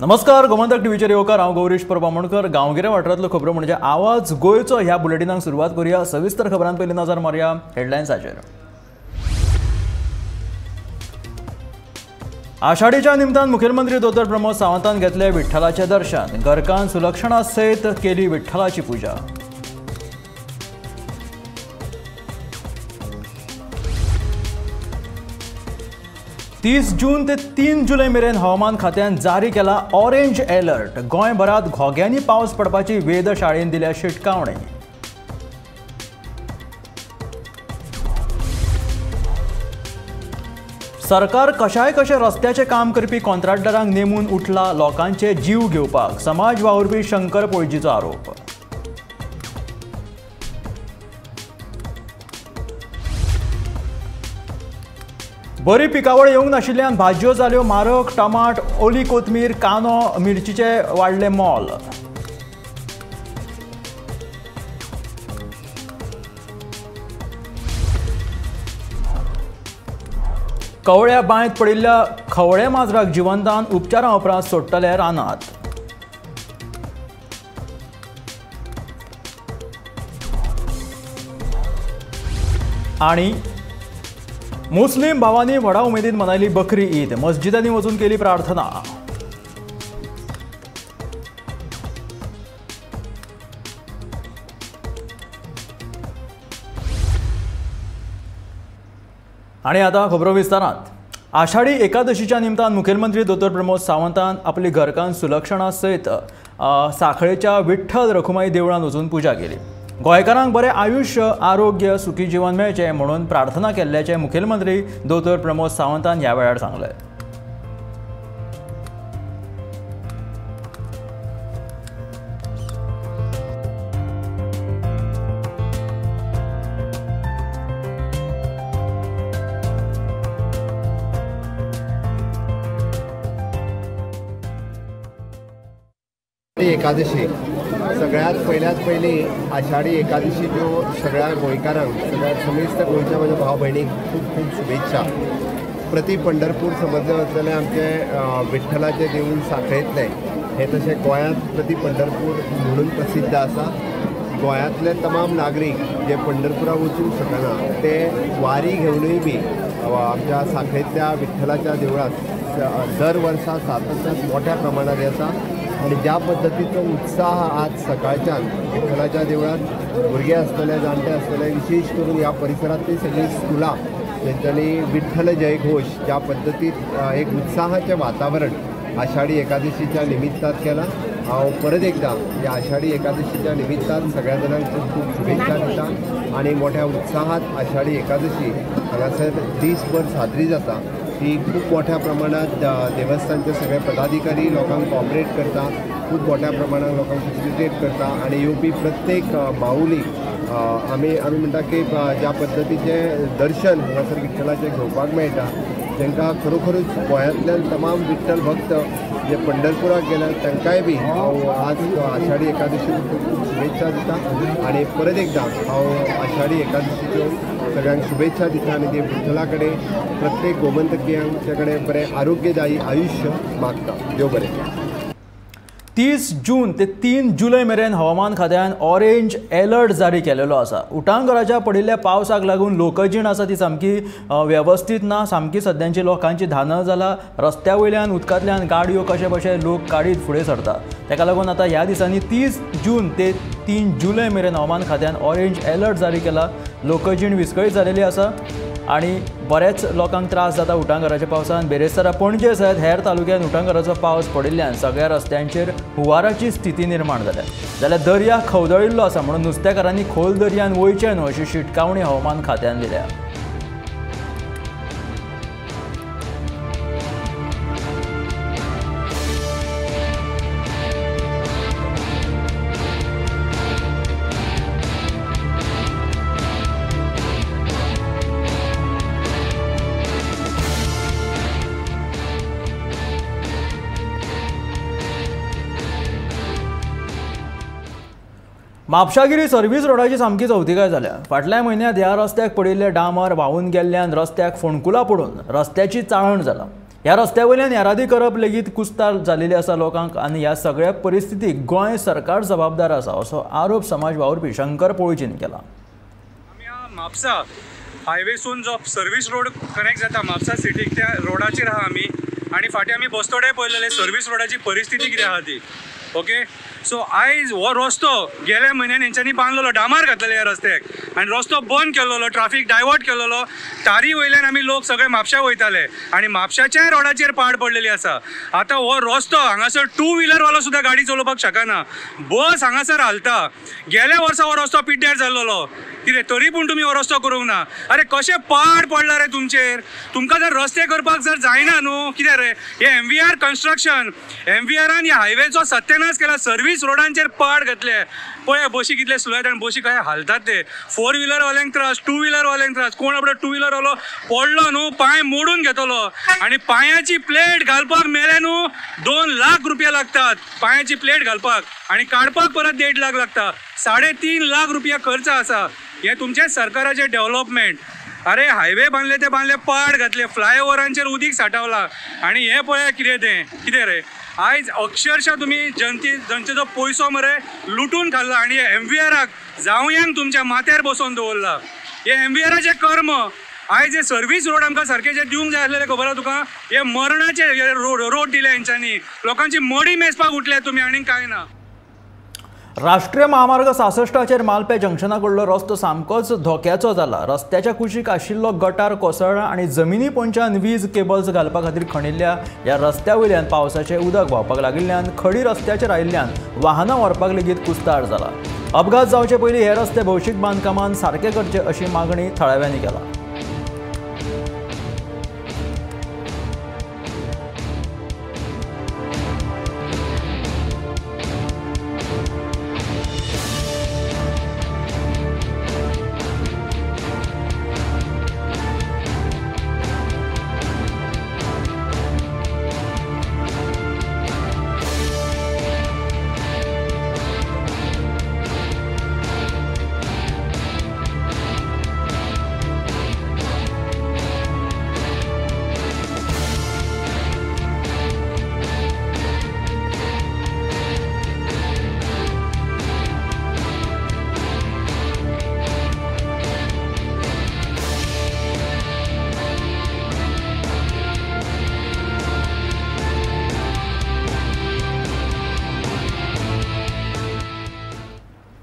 नमस्कार, गोमंतक टीव्हीचेर येवकार. हांव गौरीश परब आमोणकर. गांवगिऱ्या वाठारांतल्यो खबरो म्हणजे आवाज गोंयचो ह्या बुलेटिनाक सुरवात करूया. सविस्तर खबरां पयलीं नजर मारया हेडलायन्साचेर. आषाढीच्या निमतान मुखेलमंत्री दोतोर प्रमोद सावंतान घेतले विठ्ठलाचें दर्शन. घरकान सुलक्षणा सयत केली विठ्ठलाची पुजा. तीस जून ते 3 जुलय मेरेन हवामान खात्यान जारी केला ऑरेंज अलर्ट. गोंयभरात घोग्यांनी पावस पडपाची वेधशाळेन दिल्या शिटकावणी. सरकार कशाय कशें रस्त्याचें काम करपी कॉन्ट्रॅक्टरांक नेमून उठला लोकांचे जीव घेवपाक, समाज वावुरपी शंकर पोळजीचो आरोप. बरी पिकावळ येवंक नाशिल्ल्यान भाजयो जाल्यो म्हारग. टमाट, ओली कोथमीर, कांदो, मिरचीचे वाडले मोल. कवळ्या बांयत पडिल्ल्या खवळे माजराक जिवंतान उपचारां उपरांत सोडटले रानांत. आनी मुस्लिम भावांनी व्हडा उमेदीन मनयली बकरी ईद. मस्जिदांनी वचून केली प्रार्थना. आनी आतां खबरो विस्तारांत. आषाढी एकादशीच्या निमतान मुखेलमंत्री दोतोर प्रमोद सावंतान आपली घरकान सुलक्षणा सयत साखळेच्या विठ्ठल रखुमाई देवळांत वचून पुजा केली. गोंयकारांक बरें आयुश्य, आरोग्य, सुखी जीवन मेळचें म्हणून प्रार्थना केल्ल्याचें मुखेलमंत्री दोतोर प्रमोद सावंतान ह्या वेळार सांगलें. एकादशी सगळ्यात पयल्यात पयली आषाढी एकादशीच्यो सगळ्या गोंयकारांक, सगळ्या समेस्त गोंयच्या म्हज्या भाव भयणीक खूब खूब शुभेच्छा. प्रति पंढरपूर समजलें वतलें आमचें विठ्ठलाचें देवूळ साखळेंतलें हें तशें गोंयांत प्रति पंढरपूर म्हणून प्रसिद्ध आसा. गोंयांतले तमाम नागरीक जे पंढरपुरा वचूंक शकना ते वारी घेवनूय बी आमच्या साखळेंतल्या विठ्ठलाच्या देवळांत दर वर्सा सातत्यान मोठ्या प्रमाणात येता. आनी ज्या पद्दतीचो उत्साह आज सकाळच्यान विठ्ठलाच्या देवळांत भुरगे आसतले, जाणटे आसतले, विशेष करून ह्या परिसरांतली सगळीं स्कुलां तेंच्यांनी विठ्ठल जयघोश ज्या पद्दतीत एक उत्साहाचें वातावरण आषाढी एकादशीच्या निमित्तान केलां. हांव परत एकदां ह्या आषाढी एकादशीच्या निमित्तान सगळ्या जाणांक खूब खूब शुभेच्छा दिता आनी मोठ्या उत्साहात आषाढी एकादशी हांगासर दीसभर साजरी जाता. ती खूब मोठ्या प्रमाणात देवस्थानचे सगळे पदाधिकारी लोकांक कॉपरेट करता, खूब मोठ्या प्रमाणात लोकांक फेसिलिटेट करता आनी येवपी प्रत्येक माऊलीक आमी आमी म्हणटा की ज्या पद्दतीचें दर्शन हांगासर विठ्ठलाचें घेवपाक मेळटा तांकां खरोखरूच गोंयांतल्यान तमाम विठ्ठल भक्त जे पंढरपुराक गेल्यात तांकांय बी हांव आज आषाढी एकादशीक खूब खूब शुभेच्छा दिता आनी परत एकदां हांव आषाढी एकादशीच्यो सगळ्यांक शुभेच्छा दिता आनी ते विठ्ठला कडेन प्रत्येक गोमंतकियांच्या कडेन बरें आरोग्यदायी आयुश्य मागता. देव बरें. 30 जून ते 3 जुलय मेरेन हवामान खात्यान ऑरेंज अलर्ट जारी केलेलो आसा. उटांगराच्या पडिल्ल्या पावसाक लागून लोकजीण आसा ती सामकी वेवस्थीत ना. सामकी सद्यांची लोकांची धानळ जाला. रस्त्या वयल्यान उदकांतल्यान गाडयो कशे कशे लोक काडीत फुडें सरता. ताका लागून आतां ह्या दिसांनी 30 जून ते 3 जुलय मेरेन हवामान खात्यान ऑरेंज अलर्ट जारी केला. लोकजीण विस्कळीत जालेली आसा आनी बऱ्याच लोकांक त्रास जाता उटांगराच्या पावसान. बेरेस्तारा पणजे सयत हेर तालुक्यांत उटांगराचो पावस पडिल्ल्यान सगळ्या रस्त्यांचेर हुंवाराची स्थिती निर्माण जाल्या. जाल्यार दर्या खवदळिल्लो आसा म्हणून नुस्तेकारांनी खोल दर्यान वयचें न्हय अशी शिटकावणी हवामान खात्यान दिल्या. म्हापशागिरी सर्व्हिस रोडाची सामकी चवतिकाय जाल्या. फाटल्या म्हयन्यांत ह्या रस्त्याक पडिल्ले डांबर व्हांवून गेल्ल्यान रस्त्याक फोंडकुलां पडून रस्त्याची चाळण जाला. ह्या रस्त्या वयल्यान येरादारी करप लेगीत कुस्तार जाल्ली आसा लोकांक आनी ह्या सगळ्या परिस्थितीक गोंय सरकार जबाबदार आसा असो आरोप समाज वावुरपी शंकर पोळजीन केला। आमी म्हापसा हायवेसून जो सर्वीस रोड कनेक्ट जाता म्हापसा सिटीक त्या रोडाचेर आहा आमी आनी फाटीं आमी बस्तोडे पळयलेले सर्वीस रोडाची परिस्थिती कितें आहा ती। ओके, सो आयज हो रस्तो गेल्या म्हयन्यान हेंच्यांनी बांदलेलो, डामार घातलेले ह्या रस्त्याक आनी रस्तो बंद केलेलो, ट्राफीक डायवर्ट केलेलो। तारी वयल्यान आमी लोक सगळे म्हापशा वयताले आनी म्हापशाच्याय रोडाचेर पाड पडलेली आसा। आतां हो रस्तो हांगासर टू व्हिलरवालो सुद्दां गाडी चलोवपाक शकना, बस हांगासर हालता। गेल्या वर्सा हो रस्तो पिड्ड्यार जाल्लो, कितें तरी पूण तुमी हो रस्तो करूंक ना। अरे कशें पाड पडला रे तुमचेर, तुमकां जर रस्ते करपाक जर जायना न्हू कितें रे। हे MVR construction, MVRान ह्या हायवेचो सत्यानाश केला, सर्वीस रोडांचेर पाड घातले। पळय बशी कितले स्लो येतात आनी बशी कशे हालतात ते। फोर व्हिलरवाल्यांक त्रास, टू व्हिलरवाल्यांक त्रास। कोण आपलो टू व्हिलरवालो पडलो न्हू पांय मोडून घेतलो आनी पांयाची प्लेट घालपाक मेले न्हू 2 लाख रुपया लागतात पांयाची प्लेट घालपाक आनी काडपाक परत 1.5 लाख लागता। 3.5 लाख रुपया खर्च आसा। हे तुमचे सरकाराचे डेव्हलपमेंट। अरे हायवे बांदले ते बांदले, पाड घातले, फ्लायओवरांचेर उदीक साठावला आनी हे पळय कितें तें कितें रे। आयज अक्षरशः तुमी जनतेचो पयसो मरे लुटून खाल्ला आनी MVRाक जावयांक तुमच्या माथ्यार बसोवन दवरला। हे MVRाचें कर्म। आयज हे सर्वीस रोड आमकां सारके जे दिवंक जाय आसलेले खबर आसा तुका, हे मरणाचे रोड दिले हेंच्यांनी, लोकांची मडी मेजपाक उठल्या तुमी आनी कांय ना। राष्ट्रीय महामार्ग 66चेर मालपे जंक्शना कडलो रस्तो सामकोच धोक्याचो जाला। रस्त्याच्या कुशीक आशिल्लो गटार कोसळ्ळा आनी जमिनी पोंच्यान वीज केबल्स घालपा खातीर खणिल्ल्या ह्या रस्त्या वयल्यान पावसाचें उदक व्हांवपाक लागिल्ल्यान खडी रस्त्याचेर आयिल्ल्यान वाहनां व्हरपाक लेगीत कुस्तार जाला। अपघात जावचे पयलीं हे रस्ते भौशीक बांदकामान सारके करचे अशी मागणी थळाव्यांनी केला।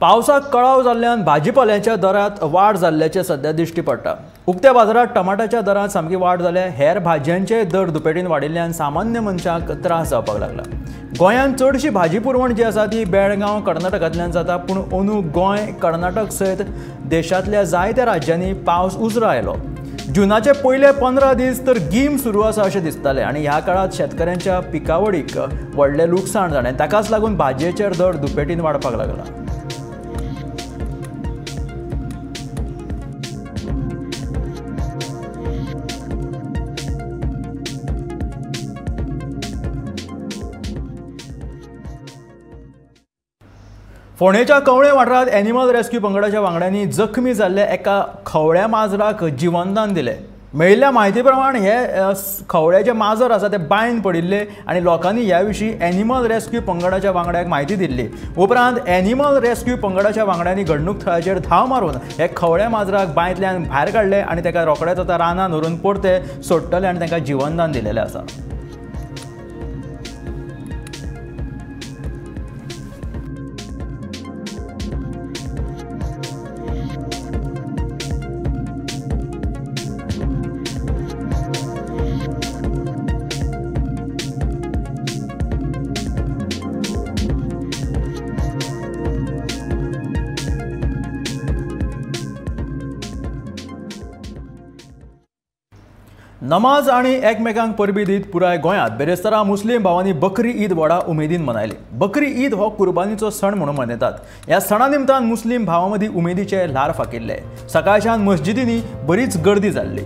पावसाक कळाव जाल्ल्यान भाजीपाल्याच्या दरांत वाड जाल्ल्याचें सध्या दिश्टी पडटा। उक्त्या बाजारांत टमाट्याच्या दरांत सामकी वाड जाल्या, हेर भाजयांचे दर दुपेटीन वाडिल्ल्यान सामान्य मनशाक त्रास जावपाक लागला। गोंयांत चडशी भाजी पुरवण जी आसा ती बेळगांव कर्नाटकांतल्यान जाता, पूण अंदू गोंय कर्नाटक सयत देशांतल्या जायत्या राज्यांनी पावस उसरां आयलो। जुनाचे पयले 15 दीस तर गीम सुरू आसा अशें दिसतालें आनी ह्या काळांत शेतकऱ्यांच्या पिकावळीक व्हडलें लुकसाण जालें। ताकाच लागून भाजयेचेर दर दुपेटीन वाडपाक लागला। फोंडेच्या कवळे वाठारांत एनिमल रेस्क्यू पंगडाच्या वांगड्यांनी जखमी जाल्ल्या एका खवळ्या माजराक जिवनदान दिलें। मेळिल्ल्या म्हायती प्रमाण हे खवळ्याचे माजर आसा ते बांयन पडिल्ले आनी लोकांनी ह्या विशीं एनिमल रेस्क्यू पंगडाच्या वांगड्याक म्हायती दिल्ली। उपरांत एनिमल रेस्क्यू पंगडाच्या वांगड्यांनी घडणूक थळाचेर धांव मारून हे खवळ्या माजराक बांयतल्यान भायर काडले आनी ताका रोखडेच आतां रानान व्हरून परते सोडटले आनी तांकां जिवनदान दिलेलें आसा। नमाज आनी एकमेकांक परबी दीत पुराय गोंयांत बेरेस्तारा मुस्लीम भावांनी बकरी ईद व्हडा उमेदीन मनयली। बकरी ईद हो कुर्बानीचो सण म्हणून मनयतात। ह्या सणा निमतान मुस्लीम भावां मदीं उमेदीचे ल्हार फाकिल्ले। सकाळच्यान मस्जिदींनी बरीच गर्दी जाल्ली।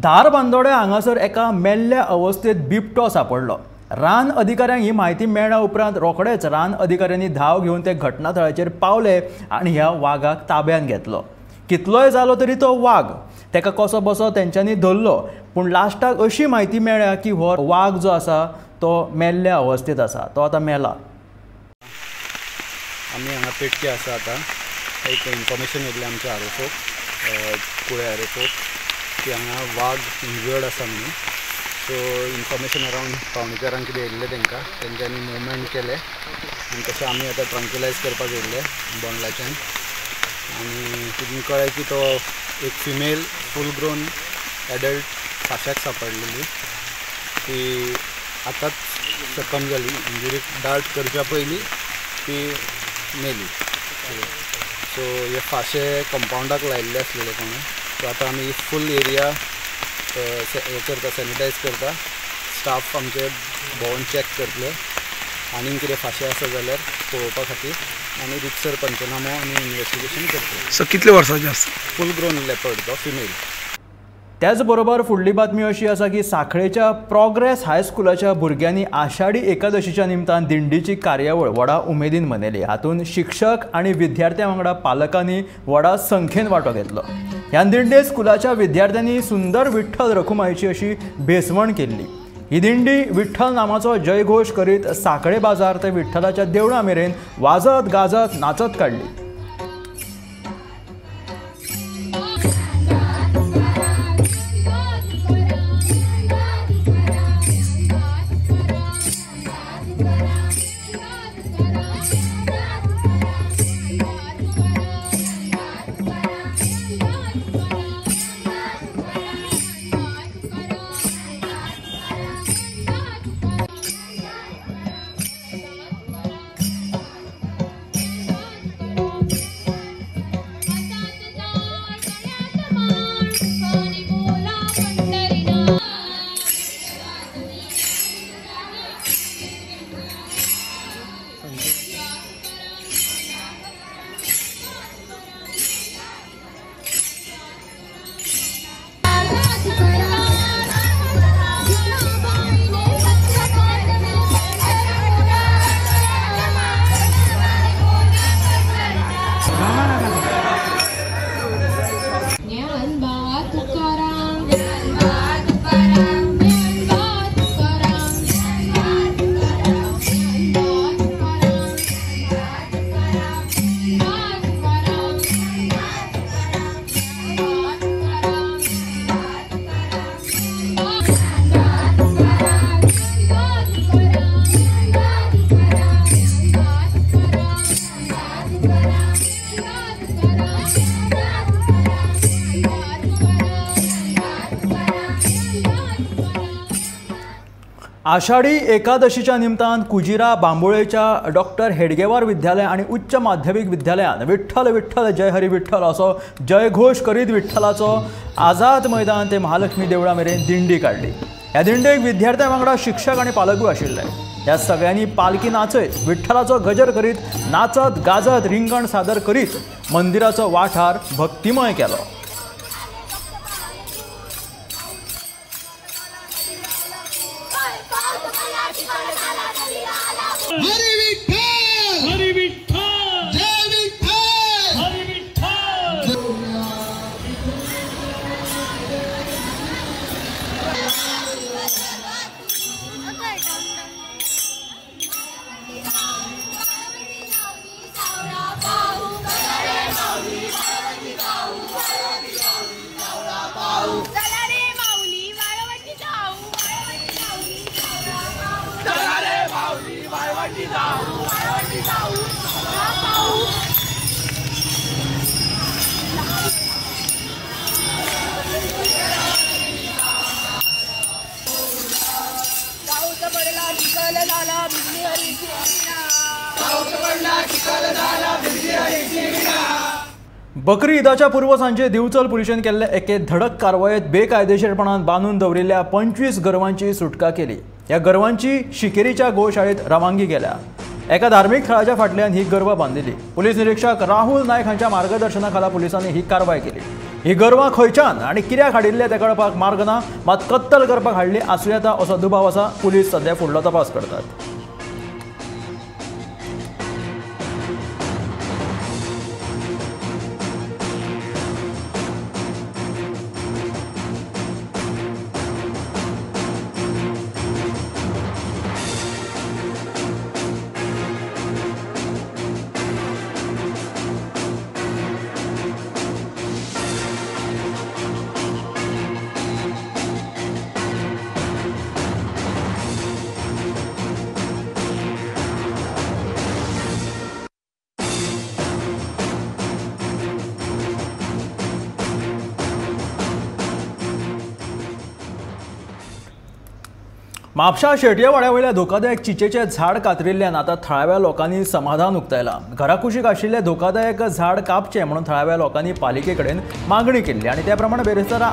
धारबांदोड्या हांगासर एका मेल्ल्या अवस्थेत बिबटो सापडलो. रान अधिकाऱ्यांक ही म्हायती मेळ्ळ्या उपरांत रोखडेच रान अधिकाऱ्यांनी धांव घेवन ते घटनाथळाचेर पावले आनी ह्या वागाक ताब्यात घेतलो. कितलोय जालो तरी तो वाग तेका कसो बसो तेंच्यांनी धरलो, पूण लास्टाक अशी म्हायती मेळ्ळ्या की हो वाग जो आसा तो मेल्ल्या अवस्थेत आसा, तो आतां मेला. आमी हांगा पेटके आसा. आतां एक इन्फॉर्मेशन येयल्लें आमच्या R F O, Kulem R F O, की हांगा वाग इंजर्ड आसा म्हणून. सो इन्फॉर्मेशन अरावंड 3:45 कितें येयल्लें तांकां, तेंच्यांनी मुवमेंट केलें आनी तशें आमी आतां ट्रंक्विलायज करपाक येयल्ले बोंडलाच्यान. आनी तितून कळ्ळें की तो एक फिमेल फूल ग्रोन एडल्ट फांश्याक सापडलेली, ती आतांच जखम जाली, इंजुरी डार्ट करच्या पयलीं ती मेली. सो हे फांशे कंपावंडाक लायिल्ले आसलेले कोणें. सो आतां आमी फूल एरिया हे करता, सॅनिटायज करता. स्टाफ आमचे भोंवन चॅक करतले आनीक कितें फांशे आसा जाल्यार पळोवपा खातीर, आनी रितसर पंचनामो आनी इन्वेस्टिगेशन करतले. सो कितले वर्सांचे आसता? फूल ग्रोन लेपर्ड तो फिमेल. त्याच बरोबर फुडली बातमी अशी आसा की सांखळेच्या प्रोग्रेस हायस्कुलाच्या भुरग्यांनी आषाढी एकादशीच्या निमतान दिंडीची कार्यावळ व्हडा उमेदीन मनयली. हातूंत शिक्षक आनी विद्यार्थ्यां वांगडा पालकांनी व्हडा संख्येन वांटो घेतलो. ह्या दिंडे स्कुलाच्या विद्यार्थ्यांनी सुंदर विठ्ठल रखुमाईची अशी भेसवण केल्ली. ही दिंडी विठ्ठल नामाचो जयघोश करीत सांखळे बाजार ते विठ्ठलाच्या देवळा मेरेन वाजत गाजत नाचत काडली. आषाढी एकादशीच्या निमतान कुजिरा बांबोळेच्या डॉक्टर हेडगेवार विद्यालय आणि उच्च माध्यमिक विद्यालयान विठ्ठल विठ्ठल जय हरी विठ्ठल असो जयघोष करीत विठ्ठलाचो आझाद मैदान ते महालक्ष्मी देवळा मेरेन दिंडी काडली. ह्या दिंडेक विद्यार्थ्यां वांगडा शिक्षक आनी पालकूय आशिल्ले. ह्या सगळ्यांनी पालखी नाचयत विठ्ठलाचो गजर करीत नाचत गाजत रिंगण सादर करीत मंदिराचो वाठार भक्तिमय केलो. बकरी ईदाच्या पूर्व सांजे दिवचल पुलिशेन केल्ले एके धडक कारवायेत बेकायदेशीरपणान बांदून दवरिल्ल्या 25 गोरवांची सुटका केली. ह्या गोरवांची शिकेरीच्या गोशाळेत रवानगी केल्या. एका धार्मिक थळाच्या फाटल्यान ही गोरवां बांदिल्ली. पुलीस निरीक्षक राहुल नायक हांच्या मार्गदर्शनाखाला पुलिसांनी ही कारवाय केली. ही गोरवां खंयच्यान आनी कित्याक हाडिल्ले ते कळपाक मार्ग ना, मात कत्तल करपाक हाडली आसूं येता असो दुबाव आसा। पुलीस सध्या फुडलो तपास करतात। म्हापशा शेटयेवाड्या वयल्या धोकादायक चिचेचें झाड कातरिल्ल्यान आतां थळाव्या लोकांनी समाधान उक्तायलां। घराकुशीक आशिल्लें धोकादायक झाड कापचें म्हणून थळाव्या लोकांनी पालिके कडेन मागणी केल्ली आनी त्या प्रमाणे बेरेस्तारा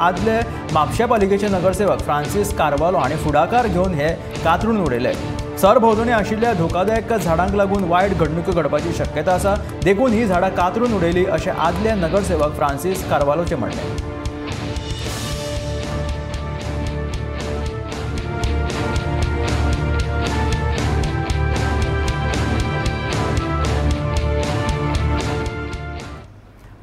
आदले म्हापशा पालिकेचे नगरसेवक फ्रांसीस कार्वालो हांणी फुडाकार घेवन हे कातरून उडयले। सरभोंवतणी आशिल्ल्या धोकादायक झाडांक लागून वायट घडणुको घडपाची शक्यता आसा, देखून ही झाडां कातरून उडयली अशें आदले नगरसेवक फ्रांसीस कार्वालोचें म्हणणें।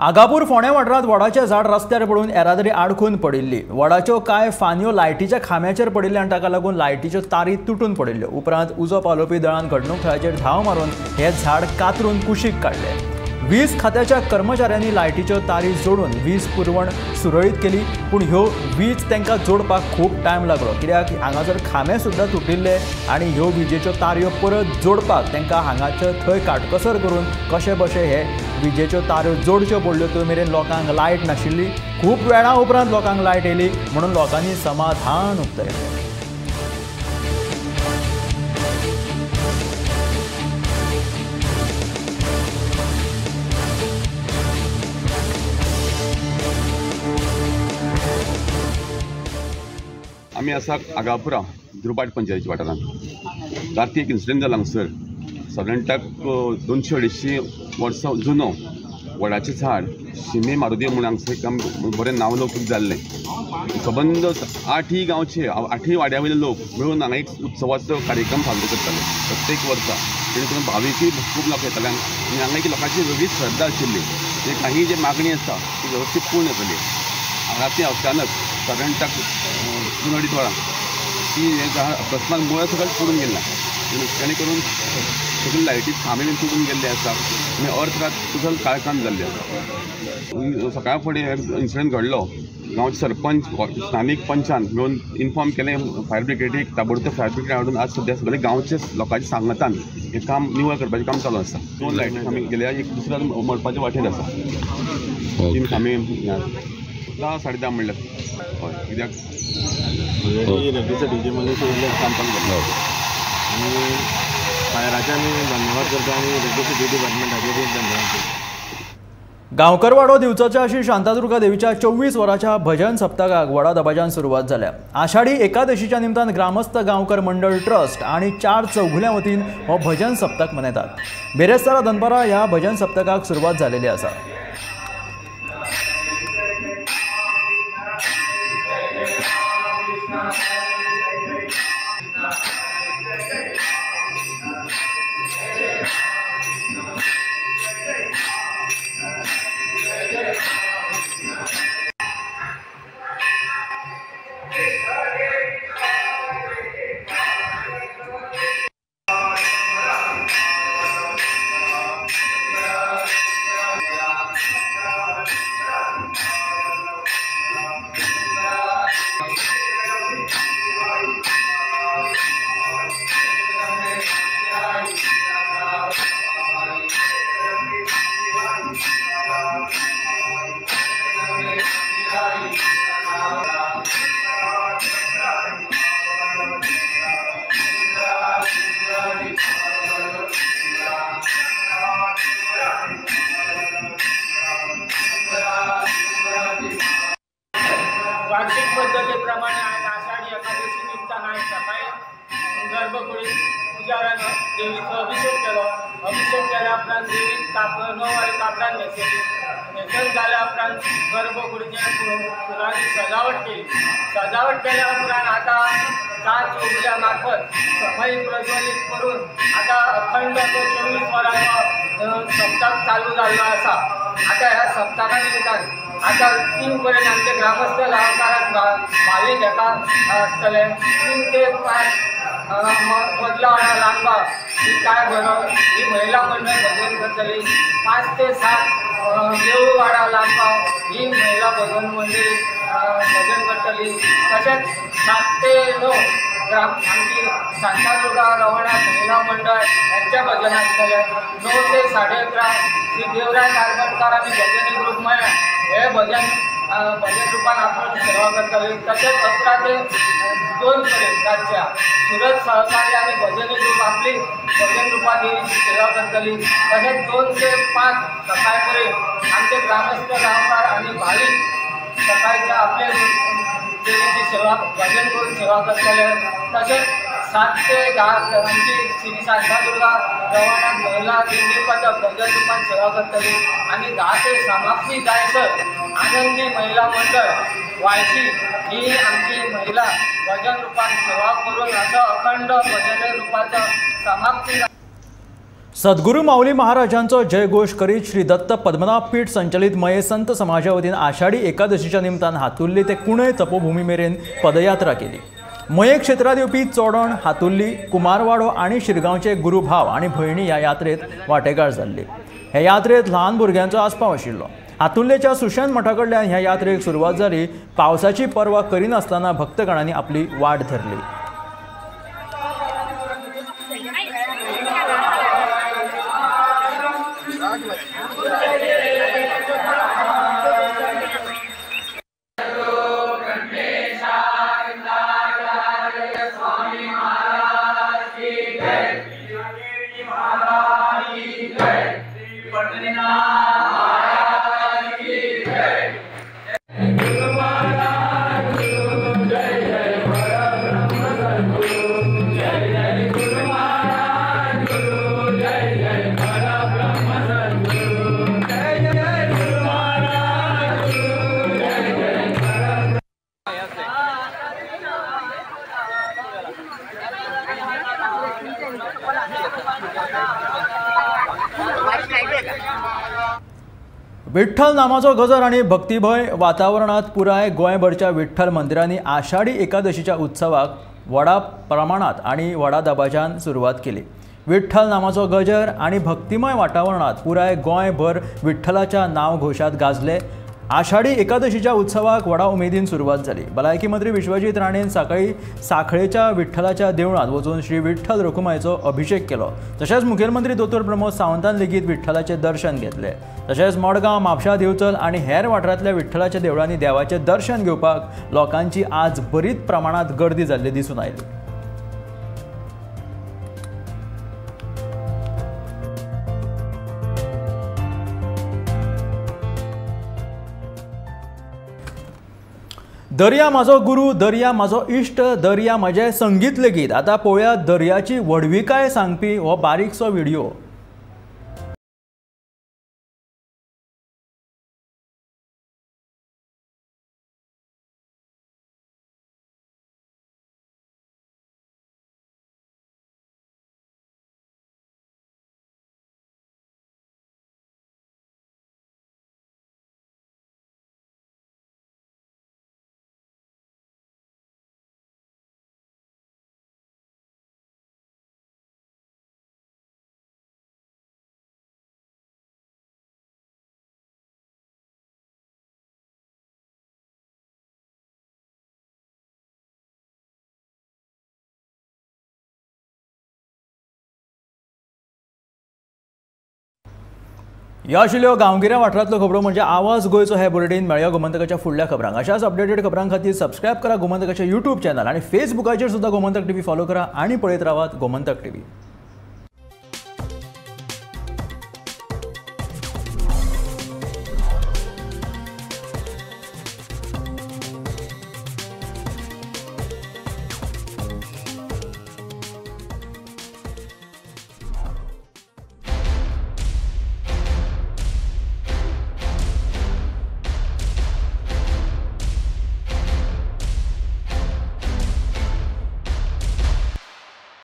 आगापूर फोंड्या वाठारांत वडाचें झाड रस्त्यार पडून येरादारी आडखून पडिल्ली। वडाच्यो कांय फांदयो लायटीच्या खांब्याचेर पडिल्ले आनी ताका लागून लायटीच्यो तारी तुटून पडिल्ल्यो। उपरांत उजो पालोवपी दळान घडणूक थळाचेर धांव मारून हें झाड कातरून कुशीक काडलें। वीज खात्याच्या कर्मचाऱ्यांनी लायटीच्यो तारी जोडून वीज पुरवण सुरळीत केली, पूण ह्यो वीज तांकां जोडपाक खूब टायम लागलो, कित्याक हांगासर खांबे सुद्दां तुटिल्ले आनी ह्यो विजेच्यो तारयो परत जोडपाक तांकां हांगाचे थंय काटकसर करून कशे बशे हे विजेच्यो ताऱ्यो जोडच्यो पडल्यो। त्यो मेरेन लोकांक लायट नाशिल्ली, खूब वेळा उपरांत लोकांक लायट येयली म्हणून लोकांनी समाधान उक्तायलें। आमी आसा आगापुरा दुर्भाट पंचायतीच्या वाठारांत। राती एक इन्सिडंट जाला हांगसर। सादारणताक 200-250 वर्सां जुनो वडाचें झाड शिमे मारुदेव म्हणून हांगसर एक बरें नांव लौकीक जाल्लें। सबंद आठय गांवचे आठय वाड्या वयले लोक मेळून हांगा एक उत्सवाचो कार्यक्रम साजरो करताले प्रत्येक वर्सा, जेणे करून भाविकूय खूब लोक येताले आनी हांगा एक लोकांची वेगळीच श्रद्धा आशिल्ली, जे काही जे मागणी आसा ती वेवस्थीत पूर्ण जाताली। राती अचानक सादारणताक 2-2.5 वरां ती हें झाड अकस्मात मुळां सकयल पडून गेल्लें, जेणे करून सगळी लायटी खांबे बीन तुटून गेल्ले आसा आनी अर्द रात टोटल काळखान जाल्ली आसा। सकाळ फुडें इन्सिडंट घडलो, गांवचे सरपंच स्थानीक पंचान मेळून इन्फॉर्म केलें फायर ब्रिगेडीक, ताबडतोब फायर ब्रिगेड हाडून आज सद्या सगळे गांवचे लोकांच्या सांगातान हें काम निवळ करपाचें काम चालू आसा। 2 लायटी खांबे गेल्या, एक दुसऱ्या मरपाच्या वाटेर आसा, 3 खांबे 10-10:30 म्हणल्यार हय, कित्याक काम चालू जालें। आनी फायराचे आमी धन्यवाद करता आनी इलेक्ट्रिसिटी डिपार्टमेंटाचे खूब धन्यवाद करता। गांवकरवाडो दिवचलच्या श्री शांतादुर्गा देवीच्या 24 वरांच्या भजन सप्तकाक व्हडा दबाज्यान सुरवात जाल्या। आषाढी एकादशीच्या निमतान ग्रामस्थ गांवकर मंडळ ट्रस्ट आनी 4 चौगुल्यां वतीन हो भजन सप्तक मनयतात। बेरेस्तारा दनपारा ह्या भजन सप्तकाक सुरवात जालेली आसा। वार्षिक पद्धतीप्रमाणे आज आषाढी एकादशी निमित्तानं आज सकाळी गर्भगुडीत पुजाऱ्यान देवीचो अभिषेक केलो. अभिषेक केल्या उपरांत देवीक कापड 9 वारी कापडान न्हेसयली. न्हेसण जाल्या उपरांत गर्भकुडीचे फुलांनी सजावट केली. सजावट केल्या उपरांत आतां 4 चौगुल्या मार्फत समय प्रज्वलीत करून आतां अखंड तो 24 वरांचो सप्तक चालू जाल्लो आसा. आतां ह्या सप्तका निमित्तान आतां 3 पर्यंत आमचे ग्रामस्थ गांवकारांक भावीक हेका आसतले. 3 ते 5 मदला वाडा लांबा ही काय भरप ही महिला मंडळ भजन करतली. 5 ते 7 देऊळवाडा लांबा ही महिला भजन मंडळी भजन करतली. तशेंच 7 ते 9 ग्राम आमची शांतादुर्गा रवळनाथ महिला मंडळ यांच्या भजन आसतलें. 9 ते 11:30 श्री देवराय कारबणकार आनी भजनी ग्रूप मळ्या हे भजन भजन रुपान आपण सेवा करतले. तशेंच 11 ते 2 पर्यंत रातच्या सुरज सहकारी आनी भजनी ग्रूप आपली भजन रुपान देवीची सेवा करतली. तशेंच 2 ते 5 सकाळ पर्यंत आमचे ग्रामस्थ गांवकार आनी भावीक सकाळच्या आपले देवीची सेवा भजन करून सेवा करतले. तशेंच 7 ते 10 आमची श्री शांतादुर्गा रवळनाथ महिला दिंडी पथक भजन रुपान सेवा करतली. आनी 10 ते समाप्ती जायसर आनंदी महिला मंडळ वायशी ही आमची महिला भजन रुपान सेवा करून असो अखंड भजन रुपाचो समाप्ती. सद्गुरू माऊली महाराजांचो जयघोष करीत श्री दत्त पद्मनाभ पीठ संचलित मये संत समाजा वतीन आषाढी एकादशीच्या निमतान हातुर्ली ते कुणय तपोभूमी मेरेन पदयात्रा केली. मये क्षेत्रात येवपी चोडण, हातुर्ली, कुमारवाडो आनी शिरगांवचे गुरुभाव आनी भयणी ह्या यात्रेत वांटेकार जाल्ली. हे यात्रेत ल्हान भुरग्यांचो आस्पाव आशिल्लो. हातुर्लेच्या सुशेन मठा कडल्यान ह्या यात्रेक सुरवात जाली. पावसाची पर्वा करिनासतना भक्तगणांनी आपली वाट धरली. विठ्ठल नामाचो गजर आनी भक्तिभय वातावरणांत पुराय गोंयभरच्या विठ्ठल मंदिरांनी आषाढी एकादशीच्या उत्सवाक व्हडा प्रमाणांत आनी व्हडा दबाज्यान सुरवात केली. विठ्ठल नामाचो गजर आनी भक्तिमय वातावरणांत पुराय गोंयभर विठ्ठलाच्या नांवघोशात गाजले. आषाढी एकादशीच्या उत्सवाक व्हडा उमेदीन सुरवात जाली. भलायकी मंत्री विश्वजीत राणेन सकाळी साखळेच्या विठ्ठलाच्या देवळांत वचून श्री विठ्ठल रखुमायचो अभिषेक केलो. तशेंच मुखेलमंत्री दोतोर प्रमोद सावंतान लेगीत विठ्ठलाचें दर्शन घेतलें. तशेंच मडगांव, म्हापशा, दिवचल आनी हेर वाठारांतल्या विठ्ठलाच्या देवळांनी देवाचें दर्शन घेवपाक लोकांची आज बरीच प्रमाणांत गर्दी जाल्ली दिसून आयली. दर्या म्हाजो गुरू, दर्या म्हाजो इश्ट, दर्या म्हजें संगीत लेगीत. आतां पळोवया दर्याची व्हडविकाय सांगपी हो बारीकसो व्हिडियो. ह्यो आशिल्ल्यो गांवगिऱ्या वाठारांतल्यो खबरो म्हणजे आवाज गोंयचो हे बुलेटीन. मेळया गोमंतकाच्या फुडल्या खबरांक. अशाच अपडेटेड खबरां खातीर सबस्क्रायब करा गोमंतकाचे यूट्यूब चॅनल आनी फेसबुकाचेर सुद्दां गोमंतक टीव्ही फॉलो करा आनी पळयत रावात गोमंतक टीव्ही.